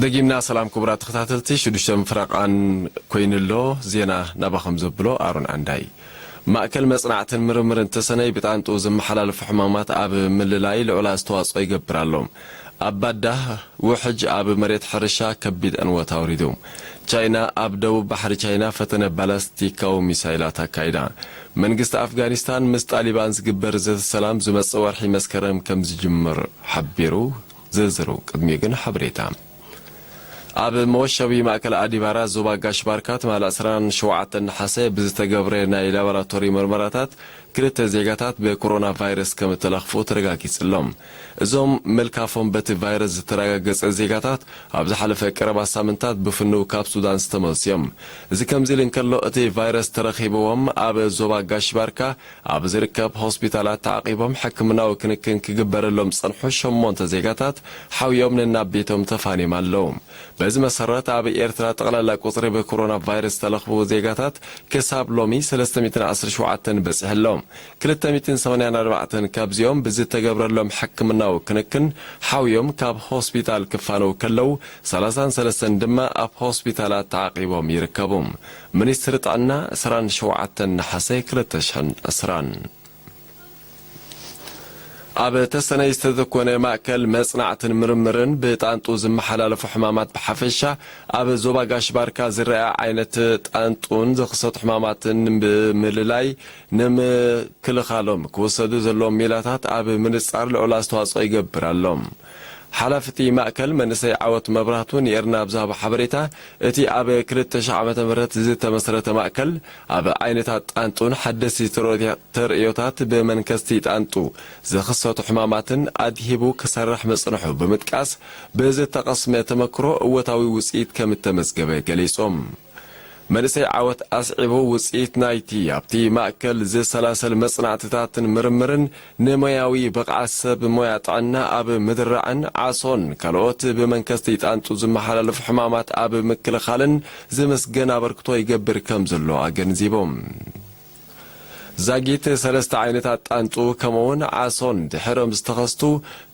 ደጊምና ሰላም ክቡራት ተኸታተልቲ፣ ሽዱሽተ ምፍራቓን ኮይኑሎ። ዜና ናባኹም ዘብሎ ኣሮን ዓንዳይ። ማእከል መጽናዕትን ምርምርን ተሰነይ ብጣንጡ ዝመሓላለፉ ሕማማት ኣብ ምልላይ ልዑል ኣስተዋጽኦ ይገብር ኣሎ። ኣብ ባዳ ውሕጅ ኣብ መሬት ሕርሻ ከቢድ ዕንወት ኣውሪዱ። ቻይና ኣብ ደቡብ ባሕሪ ቻይና ፈተነ ባላስቲካዊ ሚሳይላት ኣካይዳ። መንግስቲ ኣፍጋኒስታን ምስ ጣሊባን ዝግበር ዘተ ሰላም ዝመጽእ ወርሒ መስከረም ከም ዝጅምር ሓቢሩ። ዝርዝሩ ቅድሚኡ ግን ሓበሬታ። ኣብ መወሸቢ ማእከል ኣዲባራ ዞባ ጋሽ ባርካ ትማሊ ዕስራን ሸውዓተን ነሓሰ ብዝተገብረ ናይ ላቦራቶሪ መርመራታት ክልተ ዜጋታት ብኮሮና ቫይረስ ከም እተለኽፉ ተረጋጊጹ ኣሎ። እዞም ምልካፎም በቲ ቫይረስ ዝተረጋገጸ ዜጋታት ኣብ ዝሓለፈ ቀረባ ሳምንታት ብፍኑው ካብ ሱዳን ዝተመልሱ እዮም። እዚ ከምዚ ኢሉ እንከሎ፣ እቲ ቫይረስ ተረኺብዎም ኣብ ዞባ ጋሽ ባርካ ኣብ ዝርከብ ሆስፒታላት ተዓቂቦም ሕክምናዊ ክንክን ክግበረሎም ዝጸንሑ ሸሞንተ ዜጋታት ሓውዮም ነናብ ቤቶም ተፋንዮም ኣለዉ። በዚ መሰረት፣ ኣብ ኤርትራ ጠቕላላ ቁጽሪ ብኮሮና ቫይረስ ዝተለኽፉ ዜጋታት ክሳብ ሎሚ ሰለስተ ሚእትን ዓሰርተ ሸውዓተን በጺሑ ኣሎ። ክልተ ሚእትን ሰማንያን ኣርባዕተን ካብዚኦም ብዝተገብረሎም ሕክምናዊ ክንክን ሓውዮም ካብ ሆስፒታል ክፋነው ከለዉ፣ ሰላሳን ሰለስተን ድማ ኣብ ሆስፒታላት ተዓቂቦም ይርከቡ። ሚኒስትሪ ጥዕና፣ ዕስራን ሸውዓተን ነሓሰ ክልተ ሽሕን ዕስራን። ኣብ ተሰነይ ዝተተኮነ ማእከል መጽናዕትን ምርምርን ብጣንጡ ዝመሓላለፉ ሕማማት ብሓፈሻ፣ ኣብ ዞባ ጋሽ ባርካ ዝረኣ ዓይነት ጣንጡን ዝኽሰቱ ሕማማትን ብምልላይ ንምክልኻሎም ክወሰዱ ዘለዎም ሜላታት ኣብ ምንጻር ልዑል ኣስተዋጽኦ ይገብር ኣሎ። ሓላፊ እቲ ማእከል መንእሰይ ዓወት መብራህቱ ንኤርና ኣብ ዝሃቦ ሓበሬታ፣ እቲ ኣብ ክልተ ሽሕ ዓመተ ምህረት ዝተመስረተ ማእከል ኣብ ዓይነታት ጣንጡን ሓደስቲ ተርእዮታት ብመንከስቲ ጣንጡ ዝኽሰቱ ሕማማትን ኣድሂቡ ክሰርሕ ምጽንሑ ብምጥቃስ፣ ብዝተቐስመ ተመክሮ እወታዊ ውጽኢት ከም እተመዝገበ ገሊጹ። መንእሰይ ዓወት ኣስዒቡ፣ ውጽኢት ናይቲ ኣብቲ ማእከል ዝሰላሰል መጽናዕትታትን ምርምርን ንሞያዊ ብቕዓት ሰብ ሞያ ጥዕና ኣብ ምድራዕን ዓሶን ካልኦት ብመንከስቲ ጣንጡ ዝመሓላለፉ ሕማማት ኣብ ምክልኻልን ዝምስገን ኣበርክቶ ይገብር ከም ዘሎ ኣገንዚቦም። ዛጊት ሰለስተ ዓይነታት ጣንጡ ከምኡውን ዓሶን ድሕሮም ዝተኸስቱ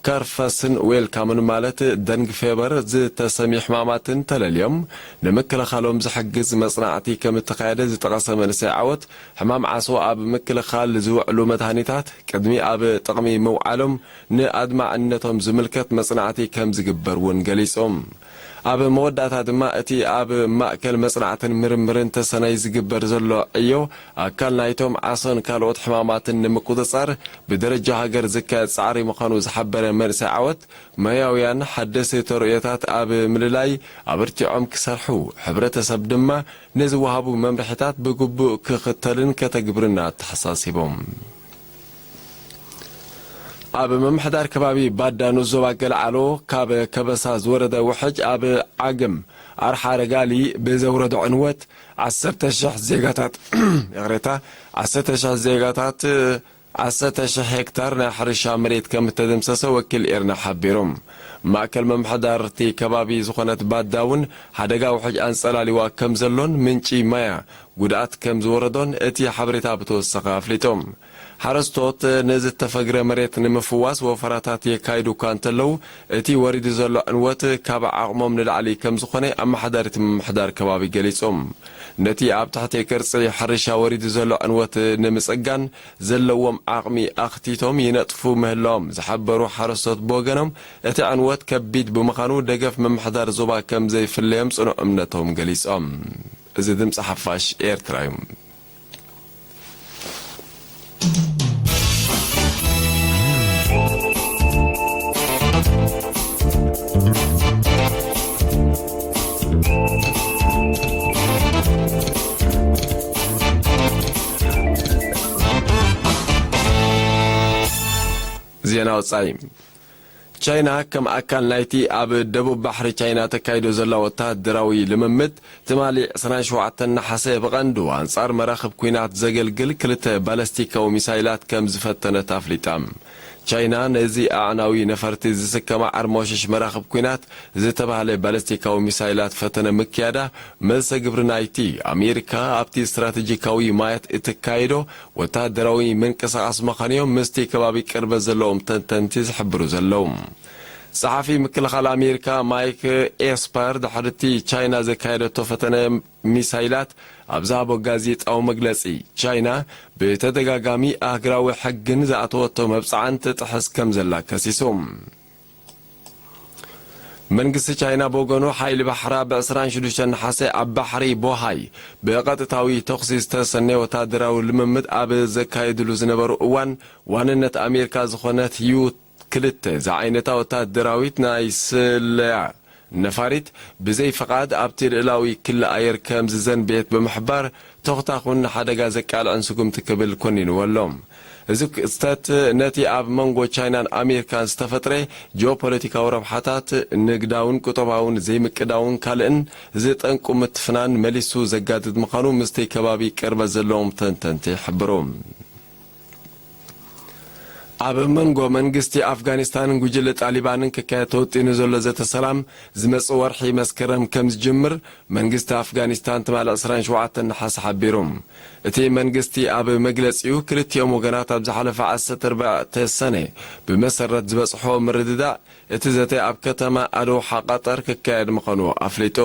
ከርፈስን ዌልካምን ማለት ደንግ ፌበር ዝተሰምዩ ሕማማትን ተለልዮም ንምክልኻሎም ዝሕግዝ መጽናዕቲ ከም እተኻየደ ዝጠቐሰ መንእሰይ ዓወት፣ ሕማም ዓሶ ኣብ ምክልኻል ዝውዕሉ መድሃኒታት ቅድሚ ኣብ ጥቕሚ ምውዓሎም ንኣድማዕነቶም ዝምልከት መጽናዕቲ ከም ዝግበር እውን ገሊጾም። ኣብ መወዳእታ ድማ እቲ ኣብ ማእከል መጽናዕትን ምርምርን ተሰነይ ዝግበር ዘሎ ዕዮ ኣካል ናይቶም ዓሶን ካልኦት ሕማማትን ንምቁጽጻር ብደረጃ ሃገር ዝካየድ ጻዕሪ ምዃኑ ዝሓበረ መንእሰይ ዓወት፣ ሞያውያን ሓደስቲ ተርእዮታት ኣብ ምልላይ ኣበርቲዖም ክሰርሑ፣ ሕብረተሰብ ድማ ንዝወሃቡ መምርሒታት ብግቡእ ክኽተልን ከተግብርን ኣተሓሳሲቦም። ኣብ ምምሕዳር ከባቢ ባዳ ንኡስ ዞባ ገለዓሎ ካብ ከበሳ ዝወረደ ውሕጅ ኣብ ዓግም ኣርሓ ረጋሊ ብዘውረዶ ዕንወት ዓሰርተ ሽሕ ዜጋታት፣ ይቕሬታ፣ ዓሰርተ ሽሕ ዜጋታት ዓሰርተ ሽሕ ሄክታር ናይ ሕርሻ መሬት ከም እተደምሰሰ ወኪል ኤርና ሓቢሩ። ማእከል ምምሕዳር እቲ ከባቢ ዝኾነት ባዳ እውን ሓደጋ ውሕጅ ኣንጸላሊዋ ከም ዘሎን ምንጪ ማያ ጉድኣት ከም ዝወረዶን እቲ ሓበሬታ ብተወሳኺ ኣፍሊጡ። ሓረስቶት ንዝተፈግረ መሬት ንምፍዋስ ወፈራታት የካይዱ እኳ እንተለዉ፣ እቲ ወሪዱ ዘሎ ዕንወት ካብ ዓቕሞም ንላዕሊ ከም ዝኾነ ኣመሓዳሪ እቲ ምምሕዳር ከባቢ ገሊጾም። ነቲ ኣብ ትሕቲ ቅርጺ ሕርሻ ወሪዱ ዘሎ ዕንወት ንምጽጋን ዘለዎም ዓቕሚ ኣኽቲቶም ይነጥፉ ምህላዎም ዝሓበሩ ሓረስቶት ብወገኖም፣ እቲ ዕንወት ከቢድ ብምዃኑ ደገፍ ምምሕዳር ዞባ ከም ዘይፍለዮም ጽኑዕ እምነቶም ገሊጾም። እዚ ድምጺ ሓፋሽ ኤርትራ እዩ። ዜና ወጻኢ። ቻይና ከም ኣካል ናይቲ ኣብ ደቡብ ባሕሪ ቻይና ተካይዶ ዘላ ወተሃደራዊ ልምምድ፣ ትማሊ ዕስራን ሸውዓተን ነሓሰ ብቐንዱ ኣንጻር መራኽብ ኲናት ዘገልግል ክልተ ባለስቲካዊ ሚሳይላት ከም ዝፈተነት ኣፍሊጣ። ቻይና ነዚ ኣዕናዊ ነፈርቲ ዝስከማ ዓርሞሽሽ መራኽብ ኲናት ዝተባህለ ባለስቲካዊ ሚሳይላት ፈተነ ምክያዳ፣ መልሰ ግብሪ ናይቲ ኣሜሪካ ኣብቲ ስትራተጂካዊ ማያት እትካየዶ ወተሃደራዊ ምንቅስቓስ ምዃኑ እዮም ምስቲ ከባቢ ቅርበት ዘለዎም ተንተንቲ ዝሕብሩ ዘለዉ። ጸሓፊ ምክልኻል ኣሜሪካ ማይክ ኤስፐር ድሕሪ እቲ ቻይና ዘካየደቶ ፈተነ ሚሳይላት ኣብ ዝሃቦ ጋዜጣዊ መግለጺ፣ ቻይና ብተደጋጋሚ ኣህጉራዊ ሕግን ዝኣተወቶ መብጽዓን ትጥሕስ ከም ዘላ ከሲሱ። መንግስቲ ቻይና ብወገኑ፣ ሓይሊ ባሕራ ብ ዕስራን ሽዱሽተን ነሓሰ ኣብ ባሕሪ ቦሃይ ብቐጥታዊ ተኹሲ ዝተሰነየ ወታደራዊ ልምምድ ኣብ ዘካየድሉ ዝነበሩ እዋን፣ ዋንነት ኣሜሪካ ዝኾነት ዩ ክልተ ዝዓይነታ ወታደራዊት ናይ ስለያ ነፋሪት ብዘይ ፍቓድ ኣብቲ ልእላዊ ክሊ ኣየር ከም ዝዘንበየት ብምሕባር፣ ተኹታኹን ንሓደጋ ዘቃልዕን ስጉምቲ ክብል ኮኒንዎ ኣሎ። እዚ ክስተት ነቲ ኣብ መንጎ ቻይናን ኣሜሪካን ዝተፈጥረ ጂኦፖለቲካዊ ረብሓታት፣ ንግዳውን ቁጠባውን ዘይምቅዳውን ካልእን ዝጠንቁ ምትፍናን መሊሱ ዘጋድድ ምዃኑ ምስቲ ከባቢ ቅርበት ዘለዎም ተንተንቲ ይሕብሩ። ኣብ መንጎ መንግስቲ ኣፍጋኒስታንን ጉጅለ ጣሊባንን ክካየድ ተወጢኑ ዘሎ ዘተ ሰላም ዝመጽእ ወርሒ መስከረም ከም ዝጅምር መንግስቲ ኣፍጋኒስታን ትማሊ ዕስራን ሸውዓተን ነሓሰ ሓቢሩ። እቲ መንግስቲ ኣብ መግለጺኡ፣ ክልቲኦም ወገናት ኣብ ዝሓለፈ ዓሰርተ ኣርባዕተ ሰነ ብመሰረት ዝበጽሖ ምርድዳእ፣ እቲ ዘተ ኣብ ከተማ ኣዶሓ ቀጠር ክካየድ ምዃኑ ኣፍሊጡ።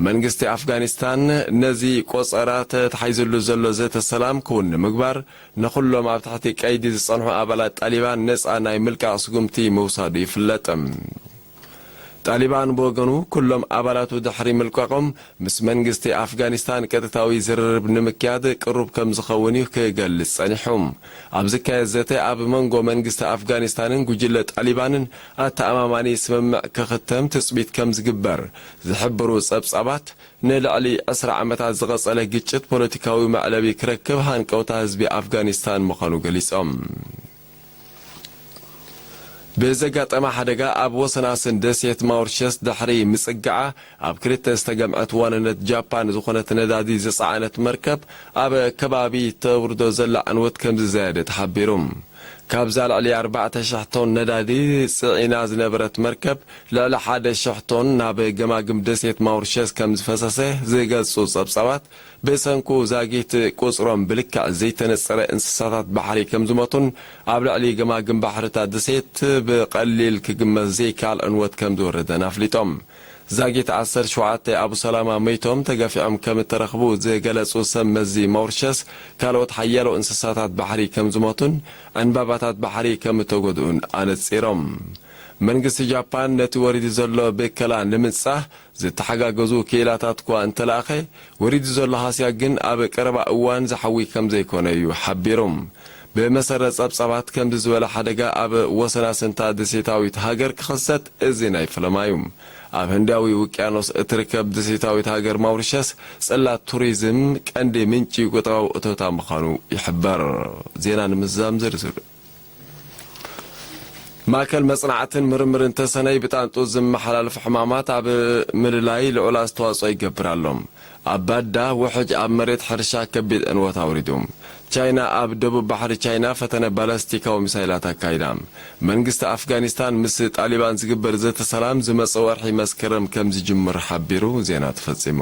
መንግስቲ ኣፍጋኒስታን ነዚ ቆጸራ ተታሒዙሉ ዘሎ ዘተ ሰላም ክውን ንምግባር፣ ንኹሎም ኣብ ትሕቲ ቀይዲ ዝጸንሑ ኣባላት ጣሊባን ነጻ ናይ ምልቃቕ ስጉምቲ ምውሳዱ ይፍለጥ። ጣሊባን ብወገኑ፣ ኩሎም ኣባላቱ ድሕሪ ምልቃቖም፣ ምስ መንግስቲ ኣፍጋኒስታን ቀጥታዊ ዝርርብ ንምክያድ ቅሩብ ከም ዝኸውን እዩ ክገልጽ ጸኒሑ። ኣብ ዝካየድ ዘተ፣ ኣብ መንጎ መንግስቲ ኣፍጋኒስታንን ጉጅለ ጣሊባንን ኣተኣማማኒ ስምምዕ ክኽተም ትጽቢት ከም ዝግበር ዝሕብሩ ጸብጻባት፣ ንልዕሊ ዕስራ ዓመታት ዝቐጸለ ግጭት ፖለቲካዊ መዕለቢ ክረክብ ሃንቀውታ ህዝቢ ኣፍጋኒስታን ምዃኑ ገሊጾም። ብዘጋጠመ ሓደጋ ኣብ ወሰናስን ደሴት ማውሪሸስ ድሕሪ ምጽግዓ፣ ኣብ ክልተ ዝተገምዐት ዋንነት ጃፓን ዝኾነት ነዳዲ ዝጸዓነት መርከብ ኣብ ከባቢ ተውርዶ ዘላ ዕንወት ከም ዝዘየደ ተሓቢሩ። ካብዛ ልዕሊ ኣርባዕተ ሽሕ ቶን ነዳዲ ጽዒና ዝነበረት መርከብ፣ ልዕሊ ሓደ ሽሕ ቶን ናብ ገማግም ደሴት ማውሪሸስ ከም ዝፈሰሰ ዝገልጹ ጸብጻባት፣ ብሰንኩ ዛጊት ቁጽሮም ብልክዕ ዘይተነጸረ እንስሳታት ባሕሪ ከም ዝሞቱን ኣብ ልዕሊ ገማግም ባሕርታት ደሴት ብቐሊል ክግመት ዘይከኣል ዕንወት ከም ዝወረደን ኣፍሊጦም። ዛጊት ዓሰርተ ሸውዓተ ኣቡ ሰላማ መይቶም ተገፊዖም ከም እተረኽቡ ዝገለጹ ሰብ መዚ ማውሪሸስ፣ ካልኦት ሓያሎ እንስሳታት ባሕሪ ከም ዝሞቱን ዕንባባታት ባሕሪ ከም እተጎድኡን ኣነጺሮም። መንግስቲ ጃፓን ነቲ ወሪዱ ዘሎ ብከላ ንምንጻህ ዝተሓጋገዙ ክኢላታት እኳ እንተለኣኸ፣ ወሪዱ ዘሎ ሃስያ ግን ኣብ ቀረባ እዋን ዝሓዊ ከም ዘይኮነ እዩ ሓቢሩ። ብመሰረት ጸብጻባት፣ ከምዚ ዝበለ ሓደጋ ኣብ ወሰናስንታ ደሴታዊት ሃገር ክኽሰት እዚ ናይ ፈለማ እዩ። ኣብ ህንዳዊ ውቅያኖስ እትርከብ ደሴታዊት ሃገር ማውሪሸስ፣ ጽላት ቱሪዝም ቀንዲ ምንጪ ቁጠባዊ እቶታ ምዃኑ ይሕበር። ዜና ንምዝዛም ዝርዝር። ማእከል መጽናዕትን ምርምርን ተሰነይ ብጣንጡ ዝመሓላለፉ ሕማማት ኣብ ምልላይ ልዑል ኣስተዋጽኦ ይገብር ኣሎ። ኣብ ባዳ ውሕጅ ኣብ መሬት ሕርሻ ከቢድ ዕንወት ኣውሪዱ። ቻይና ኣብ ደቡብ ባሕሪ ቻይና ፈተነ ባላስቲካዊ ሚሳይላት ኣካይዳ። መንግስቲ ኣፍጋኒስታን ምስ ጣሊባን ዝግበር ዘተ ሰላም ዝመጽእ ወርሒ መስከረም ከም ዝጅምር ሓቢሩ። ዜና ተፈጺሙ።